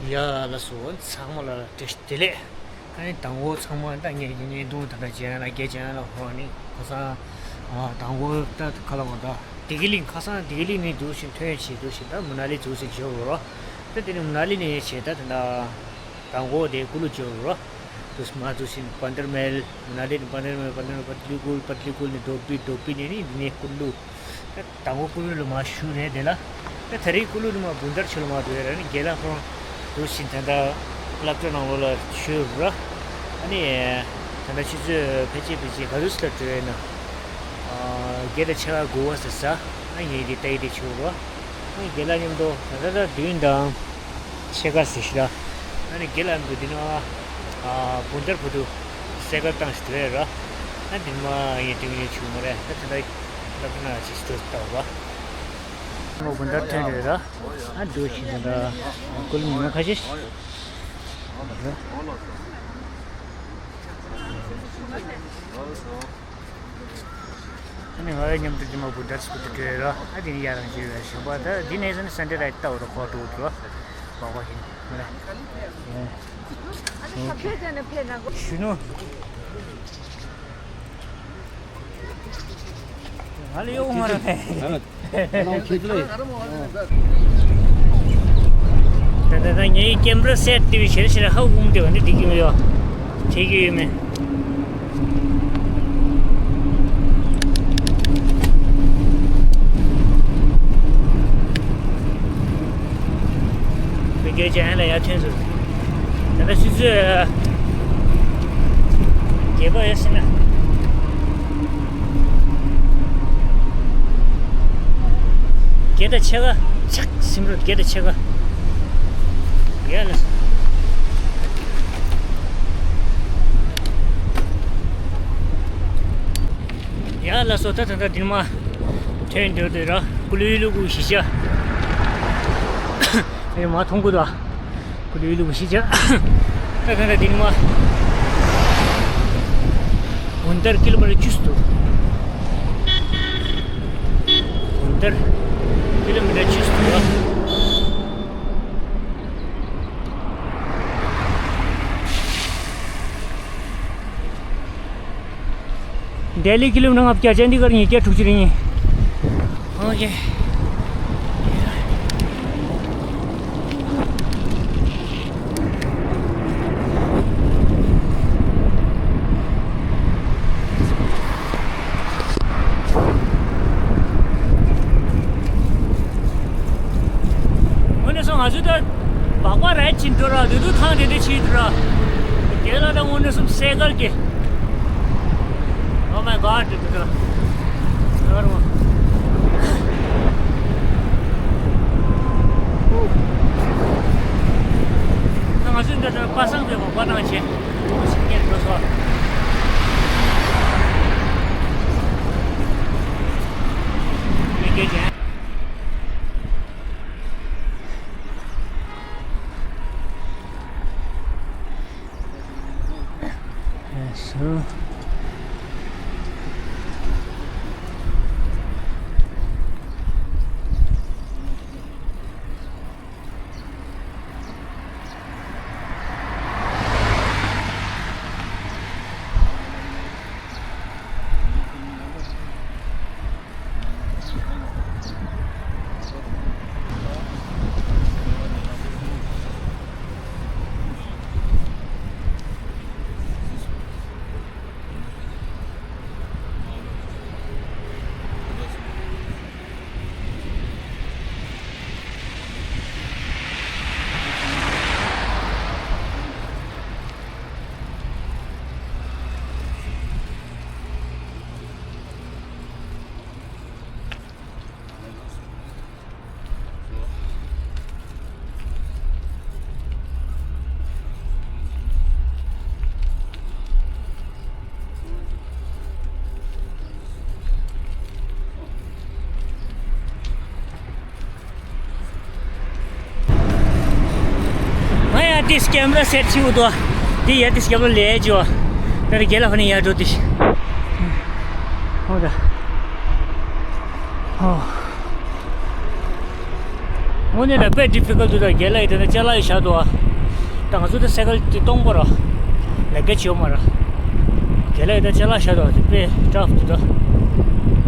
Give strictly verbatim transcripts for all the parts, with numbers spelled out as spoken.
ཡ་ལགས་སོ། ཚང་མ་ལ་བཀྲ་ཤིས་བདེ་ལེགས། ཨ་ནི་དང་པོ་ཚང་མ་ད་ངས་ཀྱི་བརྙན་ཐུང་ད་ལྟ་མཇལ་ཡ་ལ་རྒྱལ་མཇལ་ཡ་ལ་ཧོ། ཨ་ནི་ཁ་སང་ཨ་དང་པོ་ད་ཁ་ལ་བ་ད་བདེ་སྐྱིད་གླིང་། ཁ་སང་བདེ་སྐྱིད་གླིང་ནས་འདུག་ཕྱིན་ཐོན་བྱས་འདུག་ཕྱིན་ད་མུ་ན་ལི་འདུག་ཕྱིན་བྱོས་རོ། ད་དེ་ནས་མུ་ན་ལི་ནས་བྱས་ད་ད་ད་དང་པོ་དེ་ཀུ་ལུ་བྱོས་རོ། འདུག་མ་འདུག་ཕྱིན་བན་དར་མེལ། མུ་ན་ལི་ནས་བན་དར་མེལ། བན་དར་མེལ་པ་ཏི་ལི་ཀུལ། པ་ཏི་ལི་ཀུལ་ནས་དོ་པི། དོ་པི་ནས་ནི་འདི་ནས་ཀུ་ལུ། ད་དང་པོ་ཀུ་ལུ་ལ་མར་བཞུགས་རེད་དེ་ལ། ད་ད་རེས་ཀུ་ལུ་ནས་མར་བུན་ཏར་ཆུ་ལ་མར་འགྲོ་ཡ་རེད། ཨ་ནི་རྒན་ལགས་ཁོང་འདུག་ཕྱིན་ད་ལྟ་སློབ་གྲྭ་ནང་ལོགས་ལ་བཞུགས་ར། ཨ་ནི་ད་ལྟ་ཆུ་ཚོད་ཕལ་ཆེར་ཕལ་ཆེར་ག་དུས་སུ་ལ་འགྲོ་ཡ་ན། ཨ་བརྒྱད་དང་ཕྱེད་ཀ་དགུ་པ་ཟེར་ས། ཨ་ངས་འདི་ལྟ་ཡི་དེ་བྱུང་ར། ཨ་རྒན་ལགས་མཉམ་དུ་ད་ལྟ་ད་བདུན་དང་ཕྱེད་ཀ་ཟེར་ཞིག་ལ། ཨ་ནི་རྒན་ལགས་མཉམ་དུ་འདི་ནས་ཨ་བུན་ཏར་བར་དུ་སའི་ཀལ་བཏང་ཞིག་འགྲོ་ཡ་ར། ཨ་འདི་མ་ཡིན་དེ་ངས་བྱུང་མ་རེད། ད་ད་ལྟ་སློབ་གྲྭ་ནང་ཅིག་སྤྲོ་ལྟ་བ། ཨ་ནི་བུན་ཏར་ཐོན་རེད་ར། ཨ་འདུག་ཕྱིན་ད་ལྟ་ཀུ་ལུ་མི་མང་ཁ་ཤས་ཤིག་ར། ཨ་ནི་ང་རང་མཉམ་དུ་ཅི་མ་བུན་ཏར་སྤུ་ཏི་བྲོས་ར། ཨ་དེ་ནི་ཡ་རང་ཅི་རེད་ཞོགས་པ་ད་འདི་ནས་ས་ནི་སན་ཌེ་ར་ལྟ་བ་ར་ཁོ་འགྲོ་འགྲོ། བག་བག་ཡིན་མ་རེད། གཞོན་ནུ། ང་ལ་གཡོག་མ་རེད་པས། ད་ད་ད་ངའི་ཀེམ་ར་སེད་དེ་བའི་ཞེར་ཞེར་ཧ་འུམ་དེ་བ་འདི་འགྲིག་གི་མི་ཡོད། བྱེད་ཀྱི་ཡོད་མེད། བོད་སྐད་ཅན་ལ་ཡར་ཐོན་སོང་། ད་ལྟ་ཆུ་ཚོད་བརྒྱད་པ་ཡོད་སྲིད་ན། བརྒྱད་དང་ཕྱེད་ཀ་ཆག་ཟིན་རོ། བརྒྱད་དང་ཕྱེད་ཀ། ཡ་ལ། ཡ་ལ་སོ། ད་ད་ད་འདི་མ་ཐོན་འདོད་དེ་ར། ཀུ་ལུ་ལུ་གུ་ཞི་ཅ། ཨེ་མ་མཐོང་གུ་ད། ཀུ་ལུ་ལུ་གུ་ཞི་ཅ། ད་ད་ད་འདི་མ་བུན་ཏར་ཀི་ལོ་མི་ཊར་བཅུ་འདུག་བུན་ཏར་ཀི་ལོ་མི་ཊར་བཅུ་འདུག་ར། ལྡི་ལི་ཀི་ལོ་མི་ཊར་ལྔ་བརྒྱ། ཅན་དི་གར་ཉིས་བརྒྱ་དྲུག་ཅུ་རེ་གཉིས། ཨོ་ཁེ། དངོས་གནས་སོང་ང་ཚོ་ད་སྦག་སྦག་རེད་ཕྱིན་འགྲོ་ར། དེ་དུས་ཐང་དེ་དེ་ཕྱིན་འགྲོ་ར། དེ་ལ་ད་དངོས་གནས་སོང་སའི་ཀལ་གྱི། Oh my God, དེ་དུས་ད། ཨ་རོ། ང་ཚོ་འདི་ད་པ་སངས་པའི་སྦག་སྦག་བཏང་བྱས། ཞིག་ཉལ་འགྲོ་སོང་། མི་སྐད་ཅན། ང་ཡ་དེ་ཀེམ་ར་སེད་བྱེད་འུ་དོ། དེ་ཡ་དེ་ཀེམ་ར་ལས་ཅོ། ད་རེ་རྒྱལ་ལ་ཧོ་ནི་ཡ་འགྲོ་དེ། ཧོ་ད། ཧོ། དངོས་གནས་ལ་དཔེ་difficult་འདུག་ད་རྒན་ལགས་ཡིན་ད་ཅ་ལག་ཡིན་བཞག་འདུག་ཨ། ད་ང་ཚོ་ད་སའི་ཀལ་དེ་སྟོང་པ་ར། ལས་ཀ་བྱེད་ཡོད་མ་ར། རྒན་ལགས་ཡིན་ད་ཅ་ལག་བཞག་འདུག་ཨ་དེ་དཔེ་tough་འདུག་ད།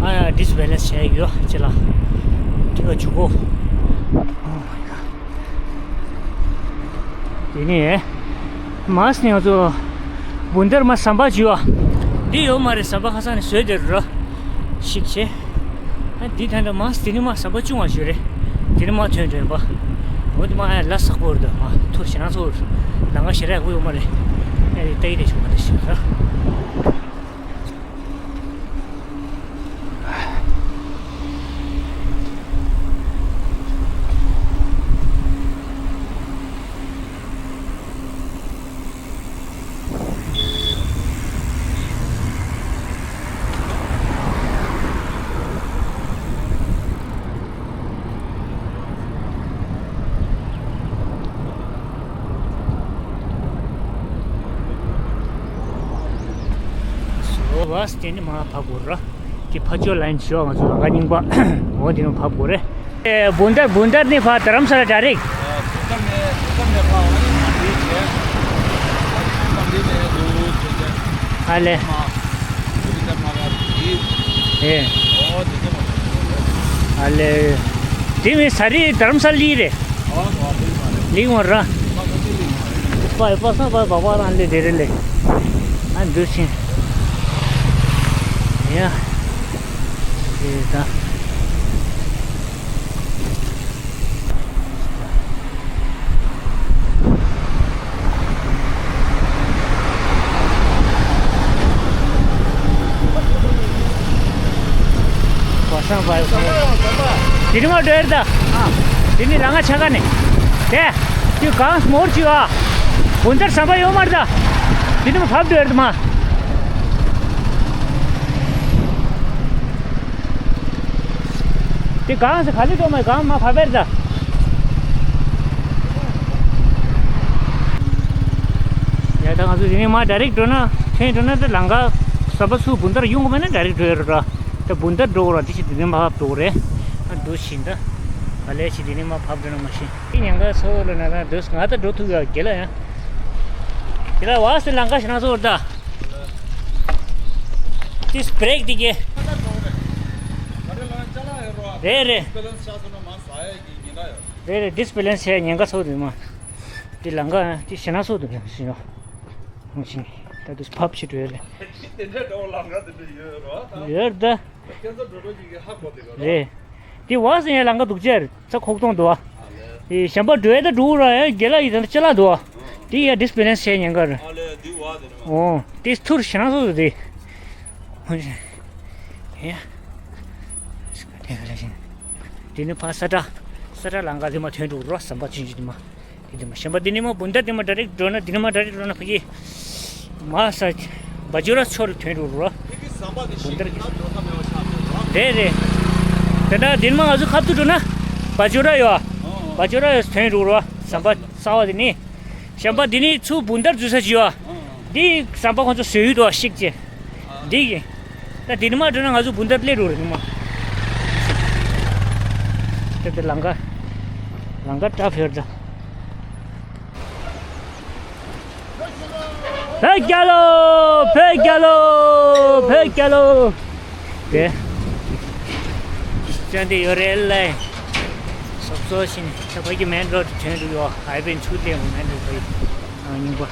ཨ་ཡ་disbalance་བྱས་ཡོད་ཅ་ལག་དེ་ག་བྱུག་གོ། དེ་ནས་མར་ནས་ང་ཚོ་བུན་དར་མར་ཟམ་པ་བརྒྱུད་པ། འདི་ཡོད་མ་རེད་ཟམ་པ་ཁ་སང་ནས་བཟོས་བསྡད་ར། ཤིག་བྱས། ཨ་འདི་ད་ལྟ་མར་དེ་ནས་མར་ཟམ་པ་ཆུང་བ་ཞིག་རེད། དེ་ནས་མར་ཐོན་འགྲོ་ཡིན་པ། འོ་དེ་མར་ཨ་ལ་སག་པོ་རེད་ད་མར་ཐུར་ཞེ་ན་ཚོ་རེད། ལམ་ཁ་ཞེ་དྲག་ཡག་པོ་ཡོད་མ་རེད། ཨ་རེད་ལྟ་ཡི་རེད་ཞུ་མ་རེད་ཞུ་ར། སོ་བ་སི་ཊེན་ནི་མ་ཕ་གུ་ར། དེ་ཕ་ཇོ་ལའིན་ཞོ་ང་ཚོ་ལམ་ཁ་རྙིང་པ། འོ་དེ་ནང་ཕབ་དགོས་རེད། ཨེ་བུན་དར་བུན་དར་ནས་ཕར་རྡ་རམ་ས་ལ་direct། བུན་དར་ནས་བུན་དར་ནས་ཕར་འོ་ནི་མ་འདི་བྱས། མ་འདི་ནས་འདུག་བྱས་བྱས། ཨ་ལེ། མ་བུན་དར་མ་ར་འདི། ཨེ། འོ་དེ་ཚོ་མ་འདུག་ཨ་ལེ། དེ་མིན་ས་རི་རྡ་རམ་ས་ལི་རེད། ལིང་བ་ར། པ་པ་སང་པ་པ་པ་རང་ལེ་དེ་རེ་ལེ། ཨ་འདུ་ཤིང་། ཡ། ཡེ་ད། བ་སང་བ་ཡོ། དེ་རིང་མ་འགྲོ་ཡར་ད། དེ་ནི་ལ་ང་ཆ་ག་ནས། དེ། དེ་གང་མོར་ཅི་བ། བུན་དར་ཟམ་པ་ཡོད་མར་ད། དེ་ནི་མ་ཕབ་འགྲོ་ཡར་ད་མ། དེ་གང་ཟེར་ག་ལེ་འགྲོ་མ་གང་མ་ཕབ་པར་ད། ཡ་ད་ང་ཚོ་དེ་ནས་མ་direct་འགྲོ་ན་ཐོན་འགྲོ་ན་ད་ལམ་ཁ་ཟམ་པ་ཚུར་བུན་དར་ཡོང་གི་མེད་ན་direct་འགྲོ་ཡོད་ར། ད་བུན་དར་འགྲོ་གི་ར་དེ་ཕྱིར་དེ་ནས་མ་ཕབ་འགྲོ་གི་རེད། ཨ་འགྲོ་བཞིན་ད། ག་ལེ་ཕྱིར་དེ་ནས་མ་ཕབ་འགྲོ་ན་མ་ཤེས། དེ་ཉེན་ཁ་ཚོ་ལ་ན་ད་འགྲོ་ང་ད་འགྲོ་ཐུབ་ཡ་དགེ་ལ་ཡ། དེ་ལ་བ་སེ་ལམ་ཁ་ཞེ་ན་ཚོ་ར་ད། དེ་སི་བྷི་རེག་དེ་གེ། རེད་རེད། རེད་རེད། disbalance་བྱས་ཉེན་ཁ་ཚོ་དུ་མ། དེ་ལམ་ཁ་དེ་ཞེ་ན་ཚོ་དུ་ཞེ་ཡོ། ཧུང་ཤིང་། ད་དུ་ཕབ་ཕྱི་དྲོས་ལེ། དེ་འདྲའི་འདྲ་བོ་ལམ་ཁ་དེ་འདྲ་ཡོད་རོ། ཡོད་ད། ཁྱེད་ཚོ་འགྲོ་འགྲོ་གི་གི་ཧ་གོ་དེ་ག་རོ། རེད། དེ་བ་སེ་ཡ་ལམ་ཁ་དུག་ཅེར་ཚ་ཁོག་སྟོང་དུ་བ། ཨ་ལེ། དེ་ཞམ་པ་འགྲོ་ཡ་ད་འགྲོ་ར་ཡ་དགེ་ལ་ཡི་ད་ཅ་ལག་དུ་བ། དེ་ཡ་disbalance་བྱས་ཉེན་ཁ་རེད། ཨ་ལེ་དེ་བ་དེ་རེད། ཨོ། དེ་ཐུར་ཞེ་ན་སོ་སོ་དེ། ཧུང་ཤིང་། ཡ། དེ་ནི་ཕ་ས་ཏྲ། ས་ཏྲ་ལམ་ཁ་དེ་མ་ཐོན་འགྲོ་རོ་ཟམ་པ་ཆུང་ཆུང་དེ་མ། དེ་དེ་མ་ཞེན་པ་དེ་ནི་མ་བུན་ད་དེ་མ་direct་འགྲོ་ན་དེ་ནི་མ་direct་འགྲོ་ན་ཕ་གི། མ་ས། བ་ཇོ་ར་ཚོར་ཐོན་འགྲོ་རོ། བུན་ད་གི། རེད་རེད། དེ་འདྲ་དེ་ནི་མ་ང་ཚོ་ཁབ་ཏུ་འགྲོ་ན། བ་ཇོ་ར་ཡོ། བ་ཇོ་ར་ཡོ་ཐོན་འགྲོ་རོ་ཟམ་པ་གསར་བ་དེ་ནི། ཞེན་པ་འདི་ནི་ཚུར་བུན་དར་འཛུལ་ས་ཅིག་ཡོད། འདི་ཟམ་པ་ཁོང་ཚོ་བཟོས་ཡོད་དོ་ཤིག་ཅེ། འདི་གི། ད་འདི་ནི་མ་འགྲོ་ན་ང་ཚོ་བུན་དར་སླེབས་འགྲོ་རེད་ནི་མ། ད་འདི་ལམ་ཁ། ལམ་ཁ་བཀྲ་ཕེར་ད། བོད་རྒྱལ་ལོ། བོད་རྒྱལ་ལོ། བོད་རྒྱལ་ལོ། དེ། ཅན་དེ་ཡོད་རེད་ལེ། སོབ་སོ་ཤིན་ད་ཕ་གི་མེན་རོ་ཌི་ཐོན་འདུག་ཡོ། ཧའི་ཝེ་ཆུ་ལེ་མེན་རོ་ཌི་ཕ་གི། ཨ་རྙིང་པ།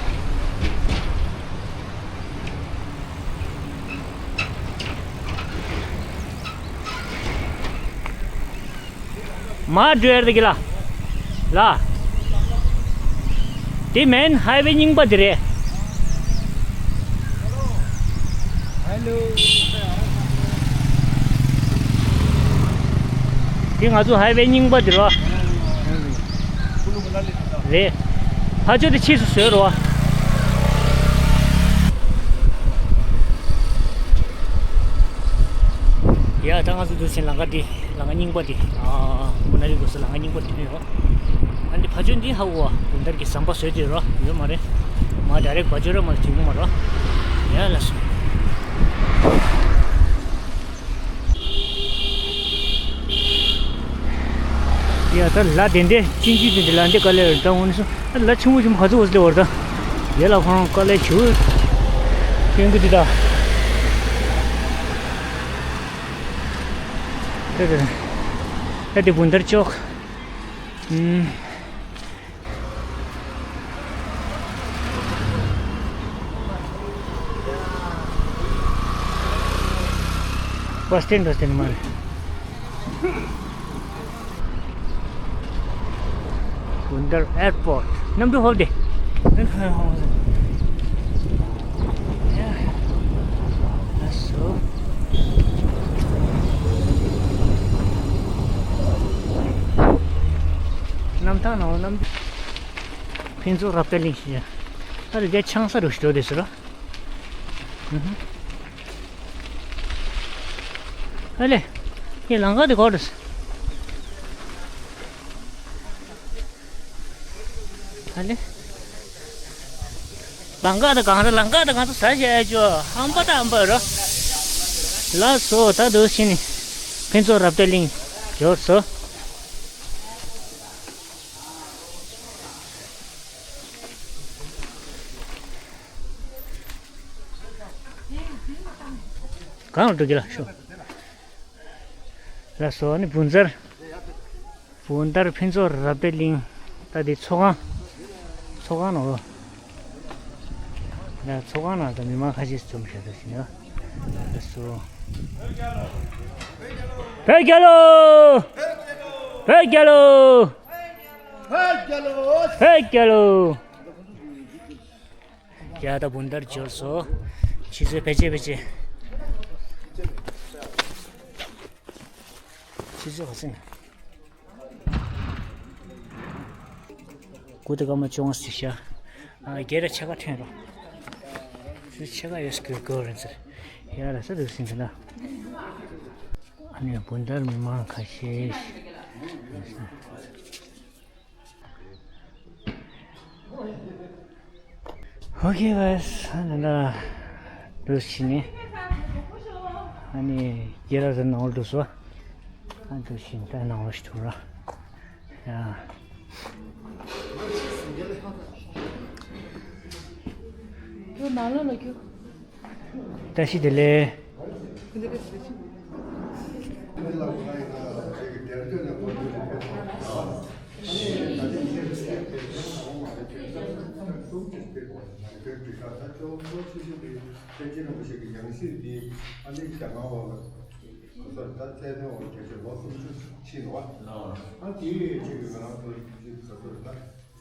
མ་འགྲོ་ཡར་དེ་གི་ལ། ལ། དེ་མེན་ཧའི་ཝེ་རྙིང་པ་དེ་རེད། དེ་ང་ཚོ་ཧའི་ཝེ་རྙིང་པ་དེ་རོ། རེད། ཕ་ཆོས་དེ་ཕྱིས་སུ་བཟོས་རོ། ཡ་ད་ང་ཚོ་འདུག་སེ་ལམ་ཁ་འདི་ལམ་ཁ་རྙིང་པ་འདི། ཨ་མུ་ན་ལི་འདུག་སེ་ལམ་ཁ་རྙིང་པ་འདི་ཐོན་ཡོད། ཨ་འདི་ཕ་ཆོས་འདི་ཧ་གོ་བ་བུན་དར་གི་ཟམ་པ་བཟོས་ཏེ་རོ་ཡོད་མ་རེད། མ་ཌའི་རེག་བ་ཇོ་ར་མ་ཐུག་གི་མ་རོ། ཡ་ལ་སོ། ཡ་ད་ལ་དེ་འདྲས་ཅིན་ཅི་དེ་འདྲས་ལ་འདི་དཀའ་ལས་རེད་ད་འོང་ནས་སོང་ཨ་ལ་ཆུང་ངུ་ཆུང་ངུ་ག་ཚོད་འོ་ཟེར་བར་ད་ཡ་ལ་ཁོ་རང་དཀའ་ལས་ཆུ་སྐྱོན་གི་འདི་ད་ད་དེ་ད་དེ་བུན་དར་ཅོག་བ་སྟེན་བ་སྟེན་མ་རེད། Bundar Airport. Nam du hol de. Nam ta no nam. Phinzo rapta ling shi. Ari ge chang sa ru shi do de sura. Mhm. Ale. Ye langa de godes. ཨ་ནི། ལང་ཀ་དང་གངས་རི་ལང་ཀ་དང་གངས་རི་ཟ་བྱས་ཨེ་ཅོ་ཧམ་པ་དང་ཧམ་པ་རོ། ལགས་སོ་ད་འདུག་ཕྱིན་ནི། ཕུན་ཚོགས་རབ་བརྟན་གླིང་འབྱོར་སོ། གང་ལ་འགྲོ་གི་ལ་ཤོག་ལགས་སོ་ཨ་ནི་བུན་ཛར། བུན་དར་ཕུན་ཚོགས་རབ་བརྟན་གླིང་ད་འདི་ཚོགས་ཁང་། ཚོགས་ཁང་ནང་ལོ། ད་ཚོགས་ཁང་ནང་ད་མི་མང་ཁ་ཤས་འཛོམས་བཞག་ད་ཞིག་ཡ། ལགས་སོ། བོད་རྒྱལ་ལོ། བོད་རྒྱལ་ལོ། བོད་རྒྱལ་ལོ། བོད་རྒྱལ་ལོ། ཡ་ད་བུན་དར་འབྱོར་སོ། ཆུ་ཚོད་ཕལ་ཆེར་ཕལ་ཆེར། ཆུ་ཚོད་ག་ཚོད་ན། དགུ་དང་སྐར་མ་བཅོ་ལྔ་ཟིན་ཤག་ཨ་རྒྱལ་ར་ཕྱེད་ཀ་ཐོན་རོགས། ཕྱེད་ཀ་ཡོད་སྐྱོ་སྐྱོ་རེད་ཟེར། ཡ་ར་ས་འདུག་ཟིན་གི་ན། ཨ་ནི་བུན་དར་མི་མང་ཁ་ཤས། ཨོ་ཁེ་བས་ཨ་ནི་ན་འདུག་ཕྱིན་ནས་ཨ་ནི་རྒྱལ་རབས་ཟེར་ནང་ལ་འདུག་སོ། ཨ་འདུག་ཕྱིན་ད་ནང་ལ་ཞིག་ཐུག་ར་ཡ། ཁྱོད་ནང་ལོགས་ལ་ཁྱོད། བཀྲ་ཤིས་བདེ་ལེགས།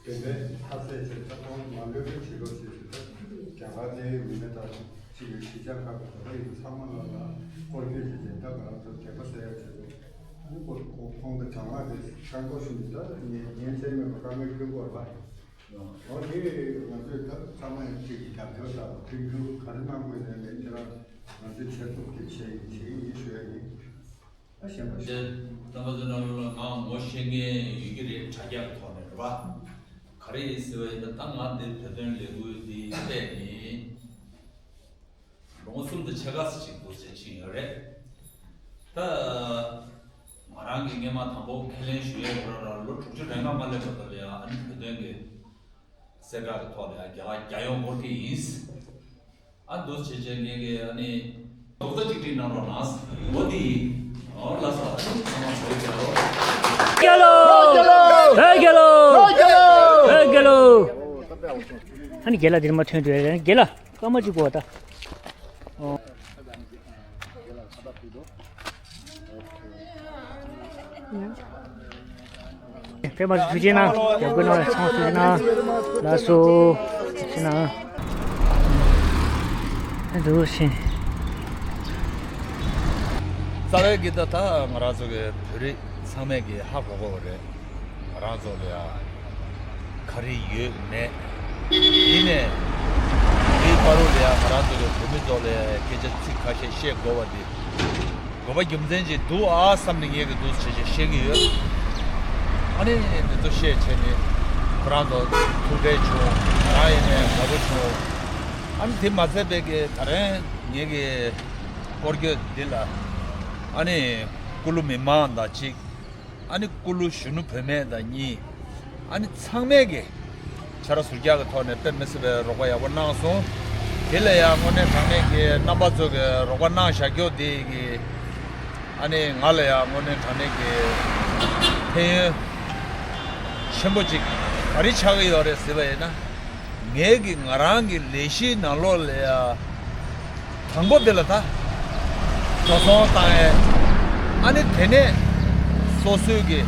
དེ་འདྲའི་ཐབས་ཟད་བྱས་ད་ཁོང་མ་ལོས་པའི་བྱེད་ལོ་ཞེས་ཞུ་ད་རྒྱ་གར་ནས་མི་སྣ་དང་ཅིག་གི་གཞིས་ཆགས་ཁག་གི་བོད་པ་ཡིན་ཚང་མ་ལ་ལ་སྐོར་སྐྱོད་བྱས་ཏེ་ད་ང་རང་ཚོ་དད་པ་གསལ་ཡ་བྱས་ཏེ་ཨ་ནི་ཁོ་ཁོང་དང་གྲྭ་ལགས་དེ་བཀའ་འགོག་ཞུ་ནས་ད་ཉན་ཉན་ཚད་མེད་པ་དཀའ་ངལ་ཁྱོན་པོར་བ། འོ་དེ་ང་ཚོས་ད་ཚང་མ་ཡང་ཅིག་གི་རྒྱབ་སྐྱོར་དང་མཐུན་འགྱུར་ག་རེ་གནང་དགོས་ནས་ནས་ཁྱེད་རང་ང་ཚོས་བྱེད་ཐུབ་ཀྱི་བྱས་ཡིན་བྱས་ཡིན་ཞུ་ཡ་ཡིན། ཨ་གཞན་པ་ཞིག་དེ་རྣམ་པ་ཚོའི་ནང་ལོགས་ལ་ང་ངོ་ཤེས་མཁན་ཡོད་ཀྱི་རེད་དྲ་རྒྱ་གི་ཐོག་ནས་རེད་པ། ག་རེ་ཡིན་ཟེར་བ་ཡིན་ན་ད་ང་འདིར་བོད་དོན་ལས་འགུལ་འདི་སྤེལ་ནས་ལོ་ངོ་གསུམ་དང་ཕྱེད་ཀ་ཙམ་ཅིག་འདུག་ཟེར་ཕྱིན་ཡོད་རེད། ད་ང་རང་གིས་སྔས་མ་དང་པོ་ཁས་ལེན་ཞུ་ཡས་ཁོ་རང་རང་ལོ་དྲུག་ཅུ་རེ་ལྔ་མ་སླེབས་བར་དུ་ལ་ཡང་ཨ་ནི་བོད་དོན་གྱི་གསལ་བསྒྲགས་ཀྱི་ཐོག་ལ་ཡང་རྒྱ་གར་རྒྱལ་ཡོངས་སྐོར་གྱི་ཡིན། ཨ་འདུག་བྱས་བྱས་ངས་ཀྱི་ཨ་ནི་རྡོག་རྩ་གཅིག་སྒྲིལ་གནང་རོགས་གནང་། འོ་འདི་ཡིན། འོ་ལགས་སོ། ཨ་ནི་ཚང་མ་བོད་རྒྱལ་ལོ། རྒྱལ་ལོ། བོད་རྒྱལ་ལོ། བོད་རྒྱལ་ལོ། བོད་རྒྱལ་ལོ། ཨ་ནི་རྒན་ལགས་འདིར་མ་ཐོན་དུས་རྒན་ལགས་སྐར་མ་གཅིག་གོ་ད། ཨོ། དཔེ་མ་ཐུགས་རྗེ་གནང་། རྒྱབ་སྐྱོར་གནང་བའི་ཚང་མ་ཐུགས་རྗེ་གནང་། ལགས་སོ། ཐུགས་རྗེ་གནང་། ཨ་འདུག་ཕྱིན། རྩ་བའི་གི་ད་ད་ང་རང་ཚོ་གི་བོད་རིགས་ཚང་མས་གི་ཧ་གོ་གོ་རེད། ང་རང་ཚོ་ལ་ཡ་ག་རེ་ཡོད་མེད། ཡིན་ནས་འདིའི་བར་དུ་ལ་ཡ་ང་རང་ཚོ་གི་བོད་མི་ཚོ་ལ་ཡ་སྐད་ཆ་ཚིག་ཁ་ཤས་བཤད་དགོས་པ་འདི་དགོས་པ་རྒྱུ་མཚན་ཅིག་འདུག་ཨ་བསམ་ནས་ངས་གི་འདུག་བྱས་བྱས་བཤད་གི་ཡོད། ཨ་ནི་འདི་ཚོ་བཤད་བྱས་ནས་ཁོ་རང་ཚོ་ཐུགས་ཁྲལ་བྱུང་། ང་རང་ཡིན་ནས་དགའ་པོ་བྱུང་། ཨ་ནི་དེ་མ་ཚད་པའི་གི་ད་རིང་ངས་གི་སྐོར་སྐྱོད་འདི་ལ་ཨ་ནི་ཀུ་ལུ་མི་མང་དང་གཅིག་ཨ་ནི་ཀུ་ལུ་གཞོན་ནུ་བུད་མེད་དང་གཉིས། ཨ་ནི་ཚང་མས་ཀྱི་ཆ་ར་ཟུར་རྒྱག་གི་ཐོག་ནས་དཔེ་མི་སྲིད་པའི་རོགས་པ་ཡག་པོ་གནང་སོང་། དེ་ལ་ཡང་དངོས་གནས་དྲང་གནས་ཀྱི་རྣམ་པ་ཚོ་གི་རོགས་པ་གནང་བཞག་རྒྱུ་དེ་གི། ཨ་ནི་ང་ལ་ཡང་དངོས་གནས་དྲང་གནས་ཀྱི་ཕན་ཡོན་ཆེན་པོ་ཅིག་ག་རེ་ཆགས་ཀྱི་ཡོད་རེད་ཟེར་བ་ཡིན་ན། ངས་ཀྱི་ང་རང་གི་ལས་གཞིའི་ནང་ལོགས་ལ་ཡ། དང་པོ་དེ་ལ་ད་འགྲོ་སོང་བཏང་ཡས། ཨ་ནི་དེ་ནས་སོ་སོའི་གི་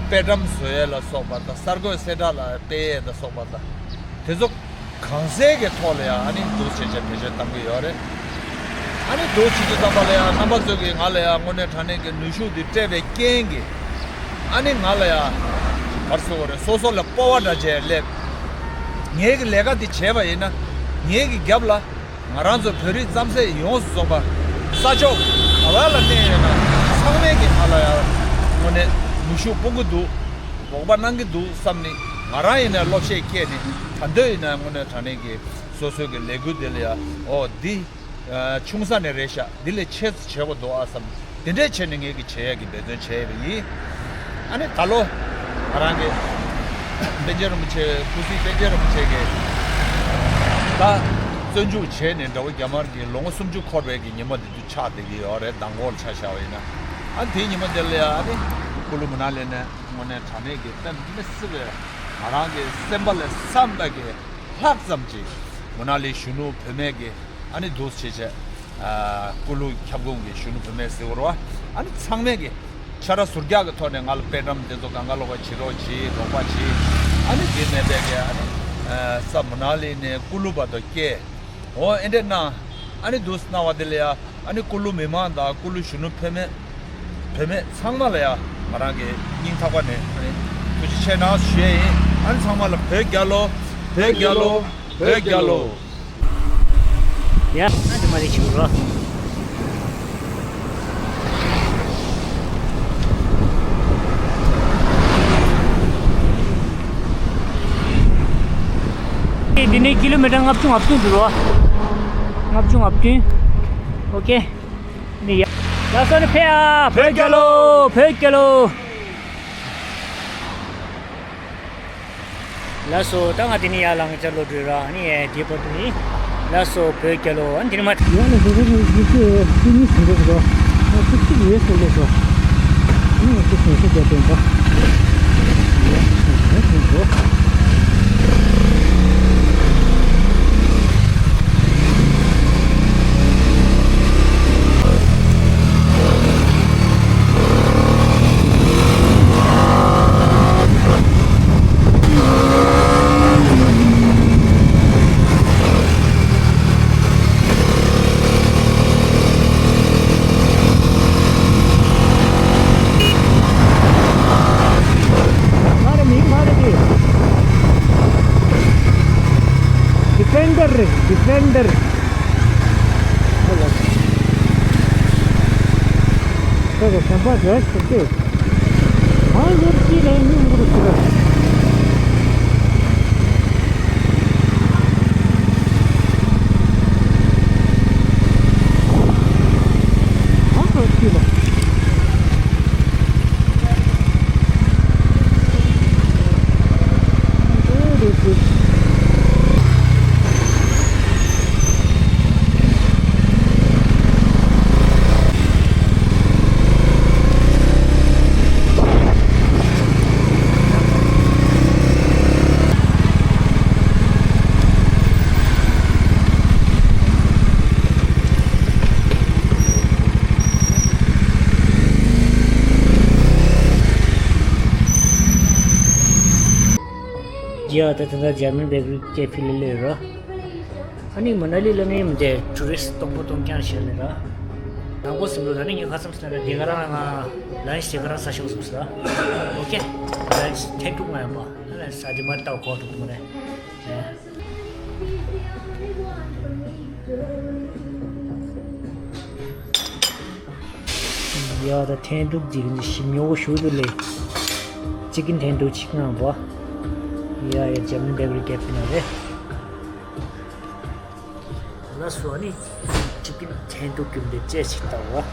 དཔེ་ཊམ་བཟོ་ཡས་ལ་སོགས་པ་དང་གསར་འགོད་གསལ་བསྒྲགས་ལ་སྤེལ་ཡས་ལ་སོགས་པ་དང་། དེ་ཚོ་གང་གསལ་གྱི་ཐོག་ལ་ཡང་ཨ་ནི་འདུག་བྱས་བྱས་བེད་སྤྱོད་གཏང་གི་ཡོད་རེད། ཨ་ནི་འདུག་བྱེད་དུས་ཙམ་པ་ལ་ཡང་རྣམ་པ་ཚོས་ཀྱིས་ང་ལ་ཡང་དངོས་གནས་དྲང་གནས་ཀྱི་ནུས་ཤུགས་འདི་སྤྲད་པའི་རྐྱེན་གྱིས། ཨ་ནི་ང་ལ་ཡང་ག་རེ་ཟེར་དགོས་རེད། སོ་སོ་ལ་སྤོབས་པ་འདྲ་བྱས་སླེབས། ངེད་ཀྱི་ལས་ཀ་འདི་བྱས་པ་ཡིན་ན། ངེད་ཀྱི་རྒྱབ་ལ་ང་རང་ཚོ་བོད་རིགས་རྩམ་ཟན་ཡོངས་སུ་རྫོགས་པ་ས་ཕྱོགས་ག་བ་ལ་གནས་ཡོད་ན་ཚང་མས་ཀྱིས་ང་ལ་ཡང་དངོས་གནས་ནུས་ཤུགས་སྤུངས་ཀྱི་འདུག་རོགས་པ་གནང་གི་འདུག་བསམ་ནས། ང་རང་ཡིན་ན་བློ་ཤེད་བསྐྱེད་ནས། ད་འདོད་ཡིན་ན་དངོས་གནས་དྲང་གནས་ཀྱི་སོ་སོའི་གི་ལས་འགུལ་དེ་ལ་ཡ། ཨོ་འདི་ཆུང་ས་ནས་རེད་ཤག་འདི་ལས་ཆེ་ཙམ་བྱེད་དགོས་འདུག་ཨ་བསམ། དེ་འདྲས་བྱས་ནས་ངེད་ཀྱི་བྱེད་ཡ་གི་འབད་བརྩོན་བྱས་པ་ཡིན། ཨ་ནི་ད་ལོ་ང་རང་གི་པཎ་ཆེན་རིན་པོ་ཆེ། སྐུ་སྲིད་པཎ་ཆེན་རིན་པོ་ཆེ་གི་ད་བཙོན་འཇུག་བྱས་ནས་དགྲ་བོ་རྒྱ་དམར་གྱི་ལོ་ངོ་སུམ་ཅུ་འཁོར་བའི་གི་ཉིན་མོ་འདི་ཚོ་ཆགས་བསྡད་ཀྱི་ཡོད་རེད། མདང་དགོང་ལ་ཆ་བཞག་པ་ཡིན་ན། ཨ་དེའི་ཉིན་མོ་འདི་ལ་ཡ་ཨ་ནི་ཀུ་ལུ་མ་ན་ལི་ནས་དངོས་གནས་དྲང་གནས་ཀྱི་དཔེ་མི་སྲིད་པའི་ང་རང་གི་སེམས་པ་ལ་བསམ་པ་གི་ལྷག་ཙམ་ཅིག་མ་ན་ལི་གཞོན་ནུ་བུད་མེད་ཀྱི་ཨ་ནི་འདུག་བྱས་བྱས། ཨ་ཀུ་ལུ་ཁྱབ་ཁོངས་ཀྱི་གཞོན་ནུ་བུད་མེད་ཟེར་བ་རེད་བ། ཨ་ནི་ཚང་མས་ཀྱི་ཆ་ར་ཟུར་རྒྱག་གི་ཐོག་ནས་ང་ལ་དཔེ་ཊམ་དེ་ཚོ་གང་ག་ལོག་ག་བྱེད་རོགས་བྱེད། རོགས་པ་བྱེད། ཨ་ནི་དེ་མེད་པའི་གི་ཨ་ནི་ཨ་ས་མ་ན་ལི་ནས་ཀུ་ལུ་བར་དུ་སྐྱེལ། འོ་ཨེ་འདྲས་གནང་། ཨ་ནི་འདུག་གནང་བ་དེ་ལ་ཡ། ཨ་ནི་ཀུ་ལུ་མི་མང་དང་ཀུ་ལུ་གཞོན་ནུ་བུད་མེད། བུད་མེད་ཚང་མ་ལ་ཡ་ང་རང་གི་སྙིང་ཐག་པ་ནས་ཨ་ནི་ཐུགས་རྗེ་ཆེ་གནང་ཞུ་ཡས་ཡིན། ཨ་ནི་ཚང་མ་ལ་བོད་རྒྱལ་ལོ། བོད་རྒྱལ་ལོ། བོད་རྒྱལ་ལོ། ཡ། ཨ་འདི་མ་རེད་ཆུ་རོ། འདི་ནས་ཀི་ལོ་མི་ཊར་ལྔ་བཅུ་ང་བདུན་འདུག་རོ། ལྔ་བཅུ་ང་བདུན། ཨོ་ཀེ། ནི་ཡ། ལགས་སོ་ནི་ཕེ་ཨ། བོད་རྒྱལ་ལོ། བོད་རྒྱལ་ལོ། ལགས་སོ། ད་ང་དེ་ནས་ཡར་ལངས་ཅ་ལོ་བགྲོད་ར། ཨ་ནི་ཡ་དེ་བར་དུ་ནི། ལགས་སོ་བོད་རྒྱལ་ལོ། ཨ་ནི་དེ་ནས་མ། ཡང་ལ་འགྲོ་ར་ར་རྒྱུ་ཚོས་སུ་ནི་ཟིན་འགྲོ་གི་འདུག་ང་ཚོ་གཅིག་ཡོད་ཟེར་ལོ་ཤོག་ཨ་ནི་ང་ཚོ་སོང་ས་རྒྱ་སྟོན་པ། ཡ་སོང་ས་རྒྱ་སྟོན་པ། ཁ་རེ་མིང་ཁ་རེ་དེ། ཌི་ཕེན་ཌར་རེད། ཌི་ཕེན་ཌར། ཁོ་ལ་ཁོ་གི་སེམས་པ་རེད་ཟེར་ཏེ། ཨ་ཡོད་ཀྱི་ལས་ཉུང་ངུ་ཟེར། ཨ་ཡོད་ཀྱི་ལ། ཡ་ད་ད་ད་ཇར་མན་བེ་ཀ་རི་ཀེ་ཕེ་ལ་སླེབས་ར། ཨ་ནི་མ་ན་ལི་ལ་ནི་མི་འདྲ་ཊུ་རི་སི་སྟོང་པོ་སྟོང་རྐྱང་བྱས་ནས་ར། དང་པོ་ཟིན་འགྲོ་ད་ནི་ངས་ཁ་སང་ཟེར་ན་ར་དེ་ག་རང་ལ་ང་ལན་ཞིག་དེ་ག་རང་ས་ཤོག་ཟེར་ལ། ཨོ་ཀེ། ལན་ཞིག་ཐེངས་དྲུག་ང་ཡོང་པ། ཨ་ལན་ས་དེ་མ་ལྟ་གོ་ཐུབ་ཐུབ་རེད། ཡ་ད་ཐེངས་དྲུག་ཅིག་ནི་ཞིམ་ཉོ་ཞུ་དུ་ལེ། ཅི་ཀིན་ཐེངས་དྲུག་ཅིག་ངང་པ། ཡ་ཡ་ཇར་མན་བེ་ཀ་རི་ཀེ་ཕེ་ན་རེད། ལ་སོ་ནི་ཅི་ཀིན་ཐེངས་དྲུག་གི་འདི་ཅེ་ཞིག་ལྟ་བ།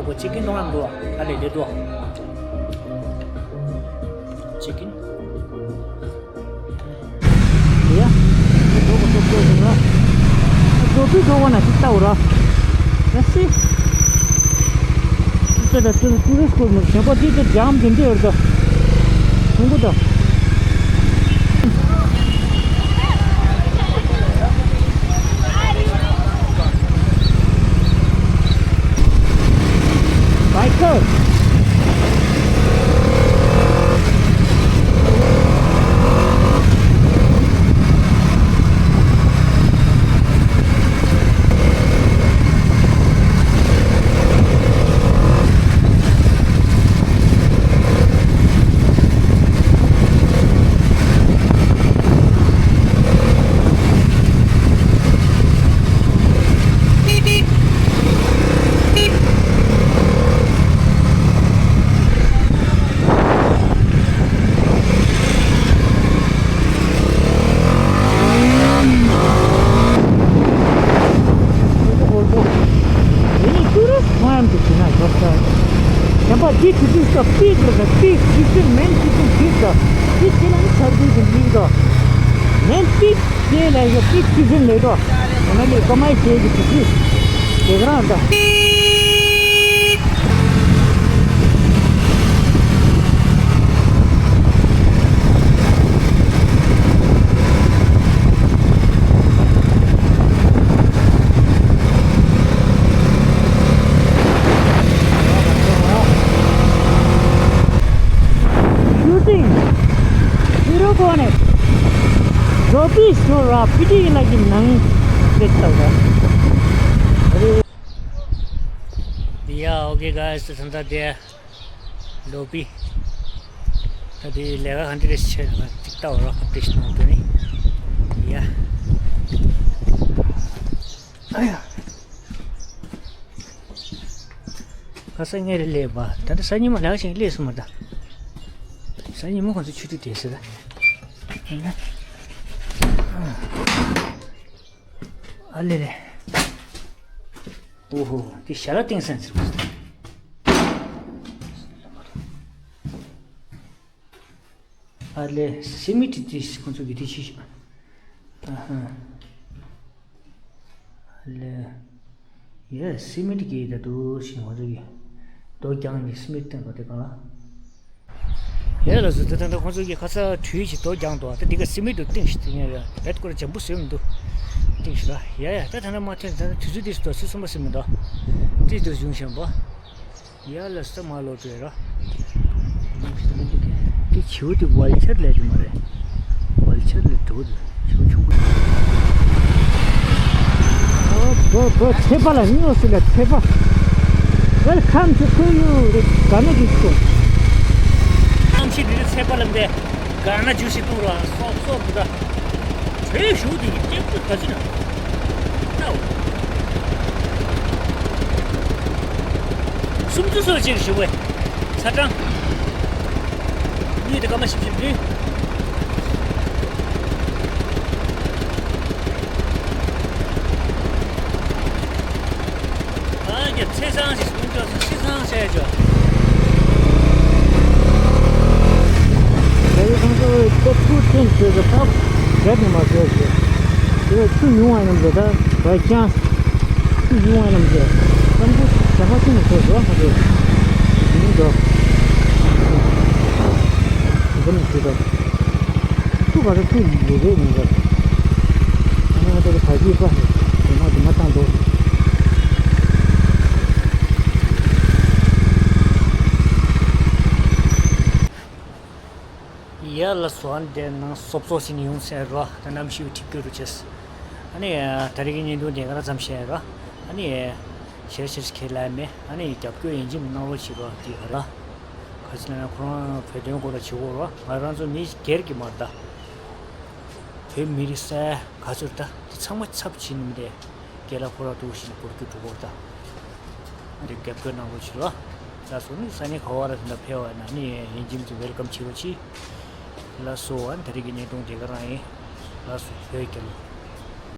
ཁོ་ཅི་ཀིན་འདུག་ཨ་འདུག་ཨ། ཨ་ལེ་ལེ་འདུག་ཨ། ཅི་ཀིན། ཡ། འགྲོ་གི་འགྲོ་གི་འགྲོ་གི་འགྲོ་གི་ན་ཅིག་ལྟ་འོ་ར། ཡ་སི། ཅི་ད་ད་ཏུ་རི་སི་ཀོ་མི་ཞན་པ་ཅི་ད་ཇམ་དེ་འདི་ཡོད་ད། ཆུང་གུ་ད། Biker. When you do this climb to Chennai, just, uh, remember, this is the peak, the peak, this is main peak, this, uh, this is the main peak, this is the main peak. དེ་ལས་ཡོད་པའི་ཁྲི་འཛིན་ལས་འགྲོ། ང་ནི་ཀ་མའི་ཆེ་གི་ཁྲི་འཛིན། དེ་ག་རང་འདྲ། Shooting. Hero कौन है? Robbie Sora, PT लगी नहीं देखता हुआ। अरे। Yeah, okay, guys, ད་ད་དེ་ལོ་པི། ད་དེ་ལས་ཀ་ག་འདྲ་རེད་ཟེར་ན་ཅིག་ལྟ་བ་རོགས་ཨབ་ཌེཊ་གནང་དུས་ནི། Yeah. ཨ་ཡ། ཁ་སང་ངས་རེ་སླེབས་པ། ད་ལྟ་གཟའ་ཉི་མ་ལགས་ཤིང་སླེབས་སོང་མ་ད། གཟའ་ཉི་མ་ཁོང་ཚོ་ཆུ་ཚོད་དེ་ཟེར། ཨ་ལེ་ལེ། ཨོ་ཧོ། དེ་ཞྭ་ལ་སྟེང་སན་ཟེར་བ། ཨ་ལེ། སི་མི་ཊི་དེ་ཁོང་ཚོ་གི་དེ་ཤི་ཤི། ཨ་ཧ། ཨ་ལེ། ཡེ། སི་མི་ཊི་གི་ད་དུ་ཤི་ང་ཚོ་གི་རྡོ་རྒྱང་གི་སི་མི་ཊི་སྟེང་དུ་དེ་གང་ལ། ཡེ་ལ་སུ་དེ་ད་ད་ཁོང་ཚོ་གི་ཁ་ས་དྲུད་ཞིག་རྡོ་རྒྱང་དུ་ད་དེ་ག་སི་མི་ཊི་སྟེང་ཞིག་དེ་ཉེ་རེད། རེད་ཀོར་འཇམ་པོ་བཟོས་མི་འདུག་སྟེང་ཞིག་ལ། ཡ་ཡ། ད་ད་ན་མ་ཐོན། ད་དུས་ཚོད་དེ་སུ་དུས་གསུམ་པ་སི་མི་འདུག་ཏི་དུ་བྱུང་ཞན་པ། ཡ་ལ་ས་མ་ལོ་བྲེ་ར། དེ་བྱིའུ་དེ་ཝལ་ཆར་ལས་དེ་མ་རེད། ཝལ་ཆར་ལས་འགྲོ་དེ་བྱིའུ་ཆུང་གུ། ཨོ་བོ་བོ། ཚེ་པ་ལ་ཉོ་སི་ལ་ཚེ་པ། Welcome to Kuyu. Gonna be cool. གནམ་གཤིས་འདི་ཚེ་པ་ལ་འདི། ག་ན་ཇུ་ཤི་ཏུ་ར་སོག་སོག་གུ་ད། བོད་གཞུང་དེ་ཡི་སྐྱབས་བཅོལ་ག་ཅི་ན། ལྟའོ། སུམ་ཅུ་སོ་གཅིག་ཞུ་བས། ཚ་གྲང་། གཉིས་དེ་སྐར་མ་བཞི་བཅུ་བདུན། ཨ་ཀྱེ་ཚེས་བཟང་ཞིག་སུམ་ཅུ་སོ་ཤི་བཟང་བྱས་ཆོག་ད་ཡི་ཁང་ཚོ་ད་ཐུག་ཐེངས་བྱས་ཀྱི་ཕབ་རྒྱབ་ནས་མ་བཟོས་ཀྱི། དེ་ཆུ་ཉུང་བ་རྣམས་ལ་ད་བས་ཀྱང་། ཆུ་ཉུང་བ་རྣམས་ཀྱི་གཏམ་རྒྱུད་བྱ་ཁ་ཆུ་ནས་བཟོས་བཟོ་ཁ་བཟོས། ཡིན་འགྲོ། འདི་ནས་བྱེད་དོ། ཐུག་ག་ཚོད་ཐུག་ཡོད་རེད་མིན་འགྲོ། ཨ་ནི་ང་ད་གི་བར་གྱི་པ་དེ་མ་དེ་མ་བཏང་འདུག་ཡ་ལ་སོ། ཨ་ནི་དེ་ནང་སོབ་སོ་ཞིག་ནས་ཡོང་ཟེར་རོ། ད་གནམ་གཤིས་འཁྲིག་སྐྱོ་རུ་ཆེས། ཨ་ནི་ད་རེས་ཀྱི་བརྙན་ཐུང་དེ་ག་ར་ཙམ་བཤད་རོ། ཨ་ནི་ཞེ་ཆེར་ཁས་ལེན་མེད། ཨ་ནི་རྒྱབ་སྐྱོར་ཡིན་གཅིག་གནང་རོགས་བྱེད་རོགས། དེ་ག་ར་ག་ཚོད་ན་ཁོ་རང་བོད་དོན་སྐོར་ལ་བྱེད་དགོས་རོགས། ང་རང་ཚོ་མི་སྒེར་གྱི་མ་རེད་ད། བོད་མི་རིགས་ས་ག་ཚོད་རེད་ད། དེ་ཚང་མ་ཚབ་བྱེད་ནི་མི་འདུག་རྒན་ལགས་ཁོ་རང་འདུག་བཞིན་སྐོར་སྐྱོད་འགྲོ་དགོས་རེད་ད། ཨ་རེ་རྒྱབ་སྐྱོར་གནང་རོགས་བྱེད་རོགས། ལགས་སོ། ནི་ས་གནས་ག་བ་ར་དེ་འདྲ་ཕེབས་པ་ན་ནི་ཡིན་གཅིག་མིན་གཅིག་ཝེལ་ཀམ་བྱེད་རོགས་གྱིས། ལགས་སོ། ཨ་ནི་ད་རེས་ཀྱི་བརྙན་ཐུང་དེ་ག་རང་ཡིན། ལགས་སོ། བོད་རྒྱལ་ལོ།